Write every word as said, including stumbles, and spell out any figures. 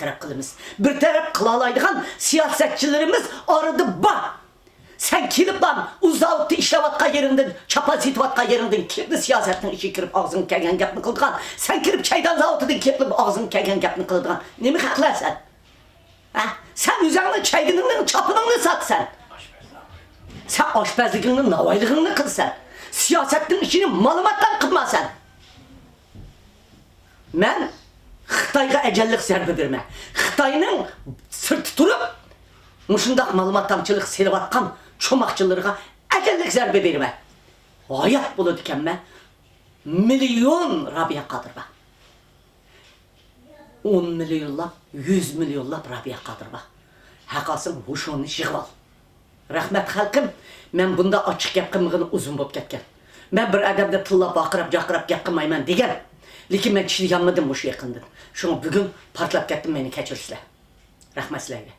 تەرەپ قىلىمىز. بىر تەرەپ قىلالايدىغان سىياسەتچىلىرىمىز ئارىدا بار. سەن كېلىپلا ئۇ زاۋۇتتا ئىشلەۋاتقان يېرىڭدىن، چاپان سېتىۋاتقان يېرىڭدىن كېلىپلا سىياسەتنىڭ ئىچىگە كىرىپ ئاغزىڭغا كەلگەن گەپنى قىلىدىغان، سەن كىرىپ چايدان زاۋۇتىدىن كېلىپلا ئاغزىڭغا كەلگەن گەپنى قىلىدىغان نېمە خەقلەر سەن؟ ھە؟ سەن ئۆزۈڭنىڭ چايدىنىڭنىڭ چاپىنىڭنى ساتىسەن. سەن ئاشپەزلىكىڭنى، ناۋايلىقىڭنى قىلىسەن. سىياسەتنىڭ ئىچىنى مالىماتلار قىلماسەن. مەن خىتايغا ئەجەللىك زەربە بېرىمەن. خىتاينىڭ سىرتتا تۇرۇپ، مۇشۇنداق مالىماتاڭچىلىق سېلىۋاتقان چوماقچىلىرىغا ئەجەللىك زەربە بېرىمەن. ھايات بولىدىكەنمەن، مىليون رابىيە قادىر بار. ئون مىليونلاپ، يۈز مىليونلاپ رابىيە قادىر بار. ھەققاسىڭ ھوشۇڭنى يىغىۋال. رەھمەت خەلقىم، مەن بۇنداق ئاچچىق گەپ قىلمىغىنى ئۇزۇن بولۇپ كەتكەن. مەن بىر ئادەمدە تىللاپ ۋارقىراپ جارقىراپ گەپ قىلمايمەن دېگەن. لېكىن مەن چىدىيالمىدىم مۇشۇ يېقىندىن. شۇڭا بۈگۈن پارتلاپ كەتتىم، مېنى كەچۈرىسىلەر. رەھمەت سىلەرگە.